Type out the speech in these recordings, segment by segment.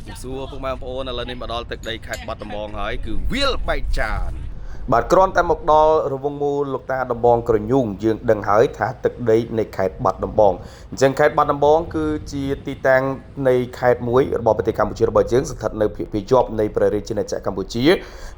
ជំរាបសួរពុកម៉ែបងប្អូនឥឡូវនេះមកដល់ទឹកដីខេត្តបាត់ដំបងហើយគឺវាលបែកចានបាទគ្រាន់តែមកដល់រវងមូលលោកតាដំបងក្រញូងយើងដឹងហើយថាទឹកដីនៃខេត្តបាត់ដំបងអញ្ចឹងខេត្តបាត់ដំបងគឺជាទីតាំងនៃខេត្តមួយរបស់ប្រទេសកម្ពុជារបស់យើងស្ថិតនៅភាគពាយ័ព្យនៃព្រះរាជាណាចក្រកម្ពុជា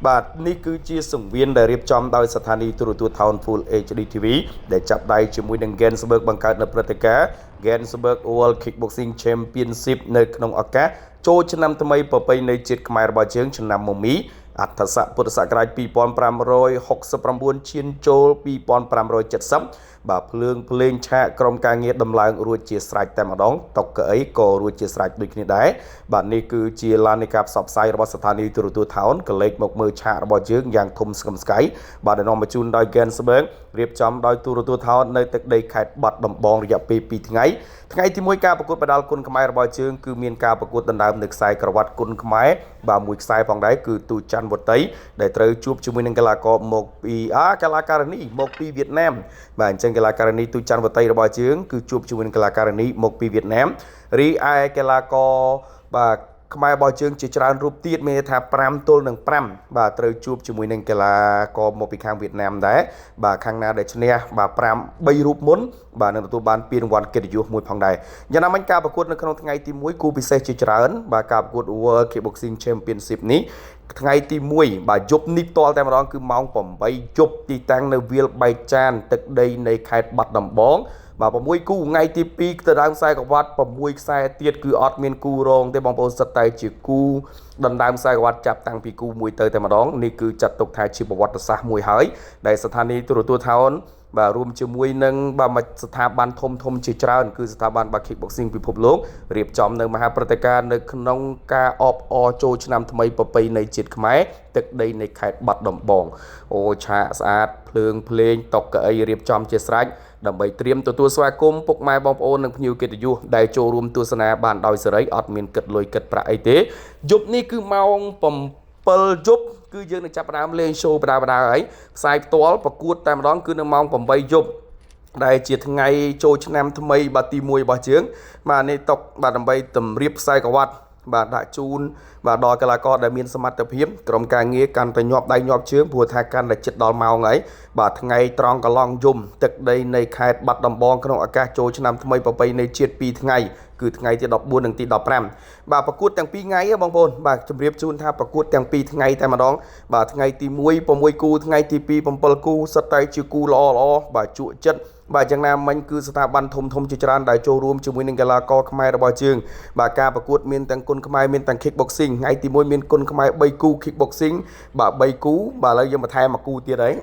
បាទនេះគឺជាសង្វៀនដែលរៀបចំដោយស្ថានីយ៍ទូរទស្សន៍ Town Full HD TV ដែលចាប់ដៃជាមួយនឹង Gainsberg បង្កើតនៅព្រឹត្តិការណ៍ Gainsberg World Kickboxing Championship នៅក្នុងឱកាសចូលឆ្នាំថ្មីប្រពៃណីជាតិខ្មែររបស់យើងឆ្នាំមមីអត្ថស័កពុទ្ធសករាជ2569ឈានចូល2570បាទភ្លើងភ្លេងឆាកក្រុមការងារដំឡើងរួចជាស្រេចតែម្ដងតុកៅអីក៏រួចជាស្រេចដូចគ្នាដែរបាទនេះគឺជាឡាននៃការផ្សព្វផ្សាយរបស់ស្ថានីយ៍ទូរទស្សន៍ថោនកលេចមកមើលឆាករបស់យើងយ៉ាងធំស្កឹមស្កៃបាទដែលនាំមកជូនដោយ Gainsberg រៀបចំដោយទូរទស្សន៍ថោននៅទឹកដីខេត្តបាត់ដំបងរយៈពេល2ថ្ងៃថ្ងៃទី1ការប្រកួតបដាល់គុណខ្មែររបស់យើងគឺមានការប្រកួតដណ្ដើមនៅខ្សែក្រវ៉ាត់គុណខ្មែរបាទមួយខ្សែផងដែរគឺទូច័ន្ទវតីដែលត្រូវជួបជាមួយនឹងកីឡាករមកពីកីឡាការិនីមកពីវៀតណាមបាទអញ្ចឹងកីឡាការិនីទូច័ន្ទវតីរបស់យើងគឺជួបជាមួយនឹងកីឡាការិនីមកពីវៀតណាមរីឯកីឡាករបាទខ្មែររបស់យើងជាច្រើនរូបទៀតមានន័យថា5ទល់នឹង5បាទត្រូវជួបជាមួយនឹងកីឡាករមកពីខាងវៀតណាមដែរបាទខាងណាដែលឈ្នះបាទ5 3រូបមុនបាទនឹងទទួលបានពានរង្វាន់កិត្តិយសមួយផងដែរយ៉ាងណាមិញការប្រកួតនៅក្នុងថ្ងៃទី1គូពិសេសជាច្រើនបាទការប្រកួត World Kickboxing Championship នេះថ្ងៃទី1បាទយប់នេះផ្ទាល់តែម្ដងគឺម៉ោង8យប់ទីតាំងនៅវាលបែកចានទឹកដីនៃខេត្តបាត់ដំបងបាទ6គូថ្ងៃទី2ទៅដើមខ្សែក្រវ៉ាត់6ខ្សែទៀតគឺអត់មានគូរងទេបងប្អូនសិតតែជាគូដណ្ដើមខ្សែក្រវ៉ាត់ចាប់តាំងពីគូមួយទៅតែម្ដងនេះគឺចាត់ទុកថាជាប្រវត្តិសាស្ត្រមួយហើយដែលស្ថានីយ៍ទូរទស្សន៍ថោនបាទរួមជាមួយនឹងបាទមួយស្ថាប័នធំធំជាច្រើនគឺស្ថាប័នបាទ Kickboxing ពិភពលោករៀបចំនៅមហាព្រឹត្តិការណ៍នៅក្នុងការអបអរចូលឆ្នាំថ្មីប្រពៃណីជាតិខ្មែរទឹកដីនៃខេត្តបាត់ដំបងអូឆាកស្អាតភ្លើងភ្លេងតុកៅអីរៀបចំជាស្រេចដើម្បីត្រៀមទទួលស្វាគមន៍ពុកម៉ែបងប្អូននិងភ្ញៀវកិត្តិយសដែលចូលរួមទស្សនាបានដោយសេរីអត់មានគិតលុយគិតប្រាក់អីទេយប់នេះគឺម៉ោង7យប់គឺយើងនឹងចាប់ផ្ដើមលេង show បដាបដាហើយផ្សាយផ្ទាល់ប្រកួតតែម្ដងគឺនៅម៉ោង8យប់ដែលជាថ្ងៃចូលឆ្នាំថ្មីបាទទី1របស់យើងបាទនេះតុកបាទដើម្បីតម្រៀបខ្សែក្រវ៉ាត់បាទដាក់ជូនបាទដល់កីឡាករដែលមានសមត្ថភាពក្រុមការងារកាន់តែញាប់ដៃញាប់ជើងព្រោះថាកាន់តែជិតដល់ម៉ោងហើយបាទថ្ងៃត្រង់កន្លងយំទឹកដីនៃខេត្តបាត់ដំបងក្នុងឱកាសចូលឆ្នាំថ្មីប្រពៃណីជាតិ2ថ្ងៃគឺថ្ងៃទី14និងទី15បាទប្រកួតទាំង2ថ្ងៃហ៎បងប្អូនបាទជម្រាបជូនថាប្រកួតទាំង2ថ្ងៃតែម្ដងបាទថ្ងៃទី1 6គូថ្ងៃទី2 7គូសុទ្ធតែជាគូល្អល្អបាទជក់ចិត្តបាទយ៉ាងណាមិញគឺស្ថាប័នធំធំជាច្រើនដែលចូលរួមជាមួយនឹងកីឡាករខ្មែររបស់យើងបាទការប្រកួតមានទាំងគុនខ្មែរមានទាំង kickboxing ថ្ងៃទី1មានគុនខ្មែរ3គូ kickboxing បាទ3គូបាទឥឡូវយើងបន្ថែមមួយគូទៀតហើយ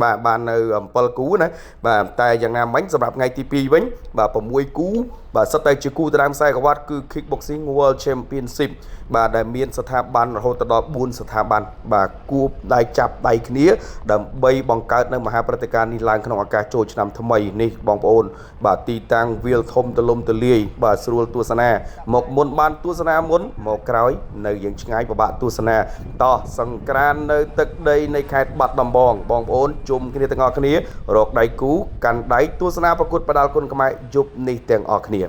បាទបាននៅ7គូណាបាទតែយ៉ាងណាមិញសម្រាប់ថ្ងៃទី2វិញបាទ6គូបាទសុទ្ធតែជាគូដណ្ដើមខ្សែក្រវ៉ាត់គឺ Kickboxing World Championship បាទដែលមានស្ថាប័នរហូតដល់4ស្ថាប័នបាទគួបដៃចាប់ដៃគ្នាដើម្បីបង្កើតនៅមហាព្រឹត្តិការណ៍នេះឡើងក្នុងឱកាសចូលឆ្នាំថ្មីនេះបងប្អូនបាទទីតាំងវាលធំទលំទលាយបាទស្រួលទស្សនាមកមុនបានទស្សនាមុនមកក្រោយនៅយើងឆ្ងាយពិបាកទស្សនាតោះសង្ក្រាននៅទឹកដីនៃខេត្តបាត់ដំបងបងប្អូនជុំគ្នាទាំងអស់គ្នារកដៃគូកាន់ដៃទស្សនាប្រកួតបដាល់គុណខ្មែរយប់នេះទាំងអស់គ្នា